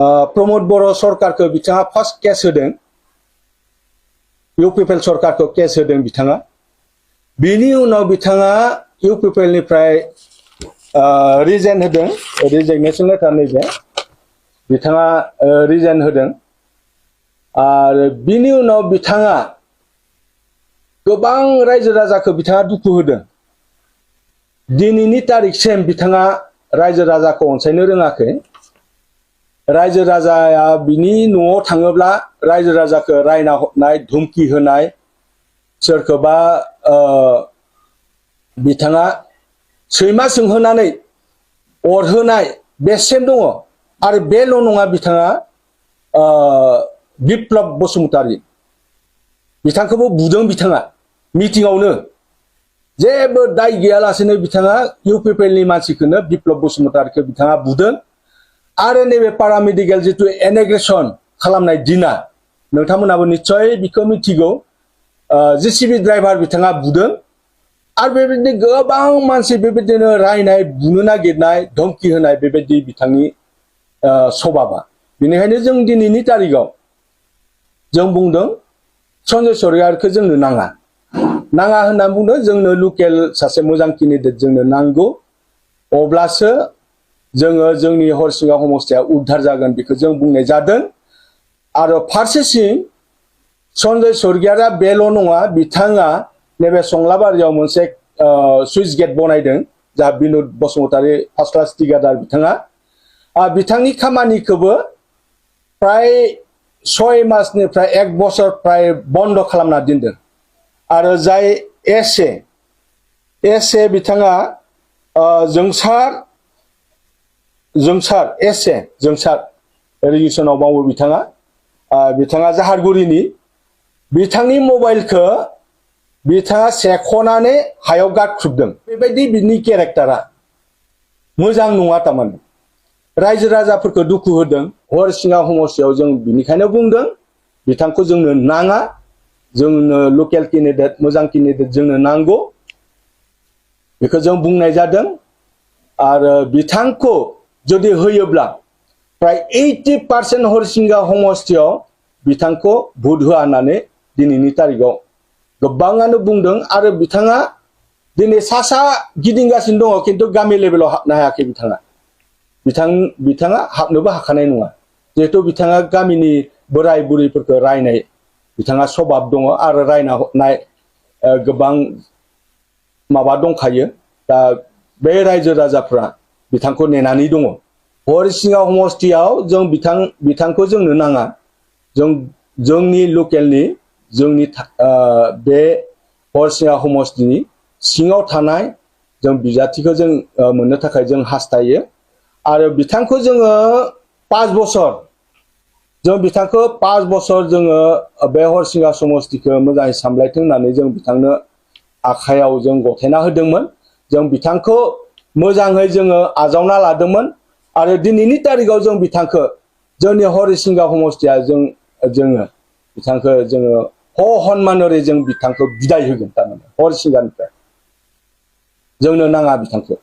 प्रमोद बर' सरकारखौ बिथाङा first case होदों UPPL सरकारखौ case होदों बिथाङा बिनि उनाव बिथाङा इउपिपिएल निफ्राय रिजाइन होदों रिजाइनेसन लेटार नैबे बिथाङा रिजाइन होदों आरो बिनि उनाव बिथाङा गोबां रायजो राजाखौ बिथाङा दुखु होदों दिनैनि तारिखसिम बिथाङा रायजो राजाखौ अनसायनो रोङाखै रायजो राजाया बिनि न'आव थाङोब्ला रायजो राजाखौ रायना हरनाय धुमकि होनाय सोरखौबा बिथाङा सैमा सोंहोनानै अरहोनाय बेसिम दङ आरो बेल' नङा बिथाङा बिप्लब बसुमतारी बिथांखौबो बुदों बिथाङा मिटिंआवनो जेबो दाय गैयालासेनो बिथाङा इउपिपिएल नि मानसिखौनो बिप्लब बसुमतारीखौ बिथाङा बुदों आरो नैबे पारामेडिकेल जितु एनेग्रेसन खालामनाय दिना नोंथांमोनाबो निश्चय बिखौ मिथिगौ जेसिबि ड्राइभार बिथाङा बुदों आरो बेबायदिनो गोबां मानसि बेबायदिनो रायनाय बुनो नागिरनाय धमकी होनाय बेबायदि बिथांनि सभाबा बेनिखायनो जों दिनैनि तारिखआव जों बुंदों सन्जय सरकारिखौ जोंनो नाङा होनना बुंदों जोंनो लकेल सासे मोजां केन्डिडेट जोंनो नांगौ अब्लासो जोङो जोंनि हरिसिंगा समस्थिया उद्धार जागोन बेखौ जों बुंनाय जादों आरो फारसेथिं सन्जय सरकारिया बेल' नङा बिथाङा नैबे संलाबारियाव मोनसे सुइस गेट बनायदों जा बिनुद बसुमतारी फार्स्ट क्लास टिकादार बिथाङा बिथांनि खामानिखौबो प्राय 6 मासनिफ्राय 1 बोसोर प्राय बन्द खालामना दोनदों आरो जाय एसे बिथाङा जोंसार रिजिसनाव मावो बिथाङा जाहारगुरिनि बिथांनि मबाइलखौ बिथाङा सेख'नानै हायाव गारख्रुबदों बेबायदि बिनि केरेक्टारा मोजां नङा तारमाने रायजो राजाफोरखौ दुखु होदों हरिसिंगा समस्थियाव जों बिनिखायनो बुंदों बिथांखौ जोंनो नाङा जोंनो लकेल केन्डिडेट मोजां केन्डिडेट जोंनो नांगौ बेखौ जों बुंनाय जादों आरो बिथांखौ जुदि होयोब्ला प्राय 80% हरिसिंगा समस्थियाव बिथांखौ भोट होआ होननानै दिनैनि तारिखआव गोबाङानो बुंदों आरो बिथाङा दिनै सा गिदिंगासिनो दङ खिन्थु गामि लेभेलाव हाबनो हायाखै बिथाङा हाबनोबो हाखानाय नङा जिहेतु बिथाङा गामिनि बोराय बुरैफोरखौ रायनाय बिथाङा सभाब दङ आरो रायना हरनाय गोबां माबा दंखायो दा बे रायजो राजाफ्रा बिथांखौ नेनानै दङ हरिसिंगा समस्थियाव जों बिथांखौ जोंनो नाङा जोंनि लकेलनि जोंनि बे हरिसिंगा समस्थिनि सिङाव थानाय जों बिजाथिखौ जों मोननो थाखाय जों हास्थायो आरो बिथांखौ जोङो 5 बोसोर जों बिथांखौ 5 बोसोर जोङो बे हरिसिंगा समस्थिखौ मोजाङै सामलायथों होननानै जों बिथांनो आखायाव जों गथायना होदोंमोन जों बिथांखौ मोजाङै जोङो आजावना लादोंमोन आरो दिनैनि तारिखआव जों बिथांखौ जोंनि हरिसिंगा समस्थिया जोङो बिथांखौ जोङो हनमानरै जों बिथांखौ बिदाय होगोन तारमाने हरिसिंगानिफ्राय जोंनो नाङा बिथांखौ